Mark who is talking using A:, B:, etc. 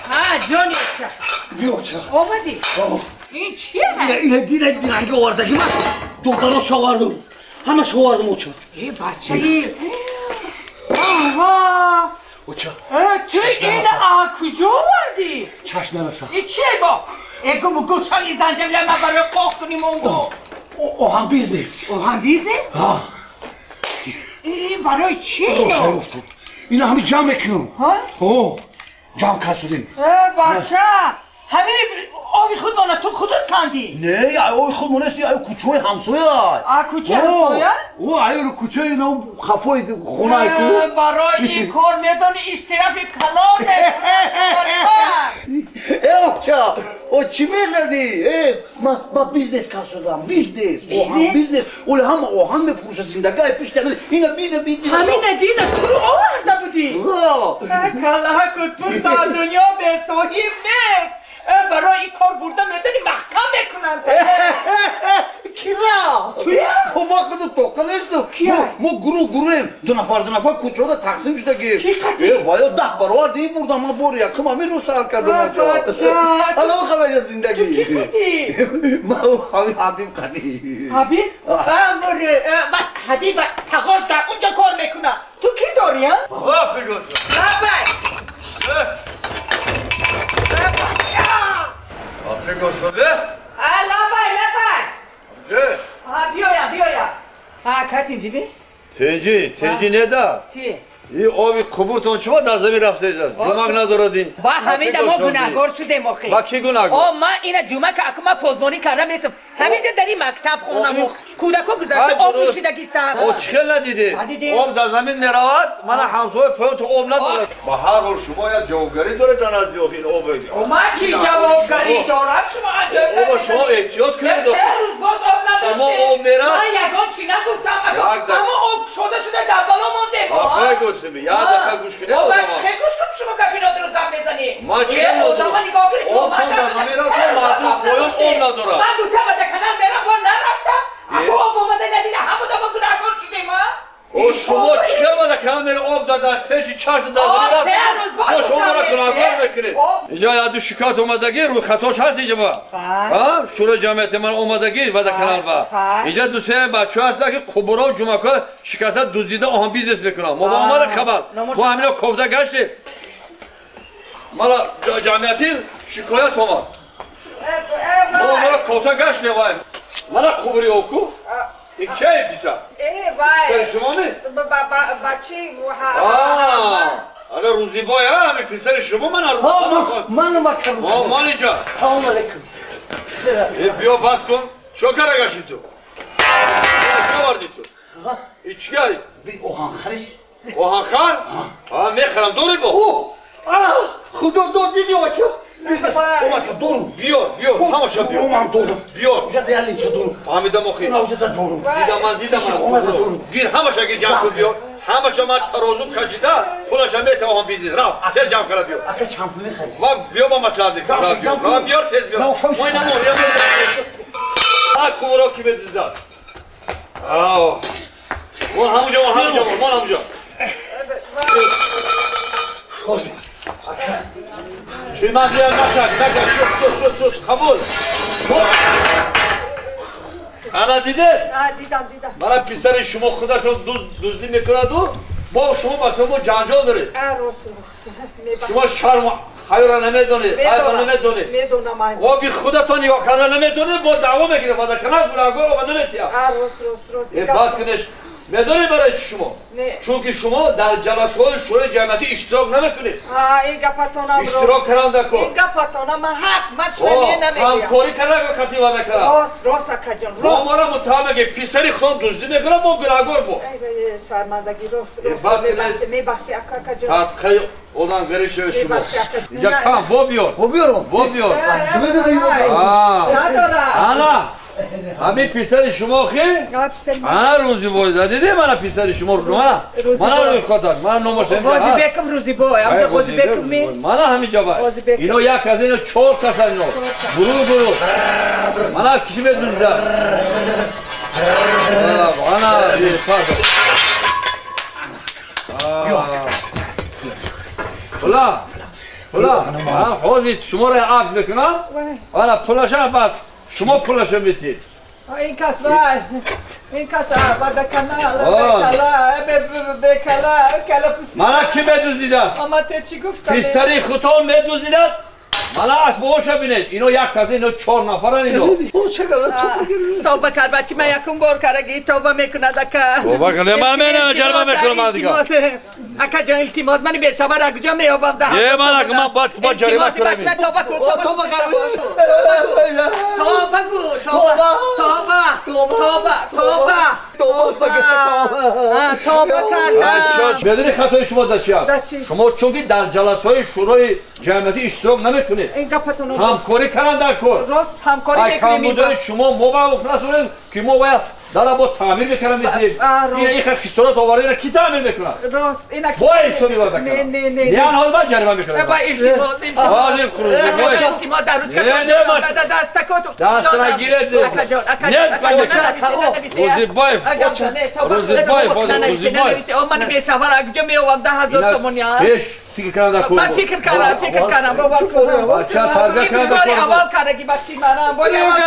A: Ҳа, ҷони оча.
B: Биё, оча.
A: Омадӣ? Ин чие?
B: Ина дина диранги овардаги ман. Додарош овардум. Ҳамаш овардум, оча.
A: Э, бачаи. Аҳа.
B: Оча.
A: Ту ина куҷо овардӣ?
B: Чашм нараса.
A: Ин чие бо? Эго гӯшали занҷабила ман барои қоқ кунӣ монду.
B: Оҳан бизнес.
A: Оҳан бизнес?
B: Ҳа.
A: Ин барои чӣ?
B: Ина ҳами ҷамъ мекунам.
A: Ҳа?
B: О, ҷамъ кардем.
A: Э, бача, ҳамин оби худмона ту худат кандӣ?
B: Не, оби худмон нест, ай кӯчаи ҳамсоя.
A: А, кӯчаи ҳамсоя?
B: О, ай кӯчаи но хафои хонаи ку.
A: Барои ин кор медони иштирафи калон.
B: Э, оча, о чӣ мезадӣ? Э, ма бизнес кардам, бизнес. Оҳан бизнес. Оли ҳама оҳан мефурӯшад, зиндагай пишта. Ина бина бизнес.
A: Ҳамина ҷина ту оварда будӣ? Калаҳа кутпуста дунё бесоҳиб нест. Барои ин кор бурда медони маҳкам мекунанд.
B: Кира?
A: Туя?
B: Ма худу тоқа нестам. Мо гурӯҳ гурӯҳем. Ду нафар ду нафар кӯчода тақсим шудагӣ. Э, ваё 10 баробар дии бурдам, ман бори якум ҳамин рӯз сар кардам. Ҳала хабаша зиндагӣ.
A: Ту ки қадӣ?
B: Ман ҳамин Ҳабиб қадӣ.
A: Ҳабиб? Ман Ҳабиб тағош дар унҷо кор мекунам. Ту кӣ дорӣ, а? Лабай. Лабай, лабай. Биёя, биёя. Ҳа, катинҷи би?
C: Тинҷи, тинҷи неда.
A: Чи?
C: И оби қубуртон чума дар замин рафтаизаст? Ҷумак надорадин.
A: Ба ҳамин да мо гунаҳгор шудем охи.
C: Ба кӣ гунаҳгор?
A: О, ман ина ҷумака аку ман позбонӣ карда местам. Ҳаминҷа дар ин мактаб хонамо кӯдако гузашта об нӯшидагистанд.
C: О, чӣ хел надидӣ? Об дар замин меравад, мана ҳамсоя поён то об надорад. Ба ҳар ҳол шумо як ҷавобгарӣ доред дар назди охи ин об.
A: О, ман чӣ ҷавобгарӣ дорам? Шумо аҷаб.
C: Оба шумо эҳтиёт кунед.
A: Се рӯз боз об надоштем.
C: Шумо об меравад.
A: Ман ягон чӣ нагуфтам. Аммо об шуда шуда дар бало мондем.
C: Апай гӯсими, як дақиқа гӯш кунед.
A: О, ман чӣ гӯш кунам? Шумо гапи нодуруст гап мезанӣ.
C: Ман чӣ
A: одама нигоҳ кунед.
C: Об тон дар замин рафт, мардум поён об надорад.
A: Ман дута ба даканам мерам, бо нарафтам. Ако об омада надида, ҳамон мо гунаҳгор шудем, а?
C: О, шумо чӣ ба даканам мере об дар пеши чашм дар замин рафт. Мо шуморо гунаҳгор мекунед. Инҷо як ду шикоят омадагӣ, рӯйхатош ҳаст инҷо ба. Ҳа? Шӯрои ҷамъияти ман омадагӣ ва даканал ба. Инҷо ду се бачаҳо ҳастанд ки қубурҳо ҷумакҳо шикаста дуздида оҳан бизнес мекунанд. Мо ба омада хабар. Мо ҳамино кофта гаштем. Мала ҷамъиятӣ шикоят омад. Мо мала кофта гаштем вай. Мана қубури об ку. Ин кие писар?
A: Э, вай.
C: Писари шумо ми?
A: Бачи.
C: Ара Рӯзибой, ҳа, ҳамин писари шумо ман
B: Ман макар.
C: О, ман инҷа.
B: Салом алейкум.
C: Э, биё бас кун. Чо кара гашти ту? Чо оварди ту? И чӣ кардӣ?
B: Би оҳанхари.
C: Оҳанхар? Ҳа, мехарам, дорӣ бо?
B: О, а, худо дод диди оча. Омадка дорум.
C: Биёр, биёр, ҳамаша биёр.
B: Ман дорум.
C: Биёр.
B: Уҷа ялинча дорум.
C: Фаҳмидам охи.
B: Уна уҷа дорум.
C: Дидам ман, дидам ман. Гир ҳамаша гир ҷамъ кун биёр. Ҳамаша ман тарозу кашида, пулаша метавонам бизнес. Рафт, тез ҷамъ кара биёр.
B: Ака чанд пул мехарӣ?
C: Ва биё ба маслиҳат мекунам. Рафт биёр. Рафт биёр, тез биёр. Мо ина моҳия биёр. А кубуро ки медуздад. Ав. Мон ҳамунҷо, мон ҳамунҷо, мон ҳамунҷо. Чӣ ман биёр накард, накард, шуд, шуд, шуд, шуд, қабул. Ана дидед?
A: Дидам, дидам.
C: Мана писари шумо худашон дуздӣ мекунаду, мо шумо ба шумо ҷанҷол доред.
A: Рост, рост.
C: Шумо шарму ҳаёра намедонед, айба намедонед.
A: Медонам.
C: Оби худатон нигоҳ карда наметонед, бо даъво мегиред, ва дар канал гунаҳгор оба наметиҳад.
A: Рост, рост, рост.
C: Бас кунеш. Медонед барои чӣ шумо? Чунки шумо дар ҷаласаҳои шӯрои ҷамъиятӣ иштирок намекунед.
A: Ин гапатонам рост.
C: Иштирок кардан дар кор.
A: Ин гапатонам ман ҳақ, ман шумо намегӯям.
C: Ҳамкорӣ кардан хати ваъда кардан.
A: Рост, рост акаҷон, рост.
C: Мо моро муттаҳам мегӯед, писари худам дуздӣ мекунад, мо гунаҳгор бо.
A: Шармандагӣ, рост, рост. Мебахшӣ акаҷон.
C: Садқаи одамгарӣ шавед шумо. Инҷа кам, бо биёр.
B: Бо биёрам.
C: Бо биёр.
A: Надорам.
C: Ана. Ҳамин писари шумо хи? Ана Рӯзибой, дидӣ мана писари шумо мана? Мана рӯйхаташ, мана номаш ҳаминҷа.
A: Ғозибеков Рӯзибой, ҳамҷа Ғозибеков ми?
C: Мана ҳаминҷа бай. Ино як аз ино 4 кас аз ино. Гурӯҳ гурӯҳ. Мана киши медуздад. Ана пардон. Пула. Пула. Ҳозир шуморо акд мекунам. Ана пулаша баъд шумо пулаша метиҳед.
A: این کس وای این کس بعد کانال بکلا بکلا کلا پس
C: мана ки медуздидааст?
A: اما ته چی گفتم؟
C: писари худтон медуздидад. Мана асбобоша бинед, ино як каса, ино чор нафаран ино.
A: توبه کر بچی من یکم بار کرگی توبه میکند اکا.
C: توبه کنه، من منم، جریمه میکنم من دیگه.
A: اکا جان التماس من به شبر کجا میابم ده.
C: یه من اکا من باید جریمه کنم.
A: بچی من توبه کن توبه کن توبه گو توبه توبه توبه توبه توبه کردم.
C: بدونی خطای شما در چی هست؟ شما چون که در جلسه شورای جمعیتی اشتراک نمیکنید، همکاری کردن در کار.
A: راست همکاری میکنیم.
C: کمبودای شما ما باید رسونید که ما باید در با تعمیر میکنم میتیم. این این خیستورات آورده را کی تعمیر میکنه؟
A: راست اینا
C: با حسابی باید
A: نه نه نه
C: نه حال باید جریمه میکنم.
A: با التماس التماس التماس در روز که دستکاتو
C: دست را گیرد. نه روزیبایف روزیبایف روزیبایف
A: من به شوهر کجا میوم 10000 سومونی
C: پیش فکر کردن در کور.
A: من فکر کردم فکر کردم بابا
C: بچه تربیت کردن در کور.
A: اول کردگی بچی منم بولی اول.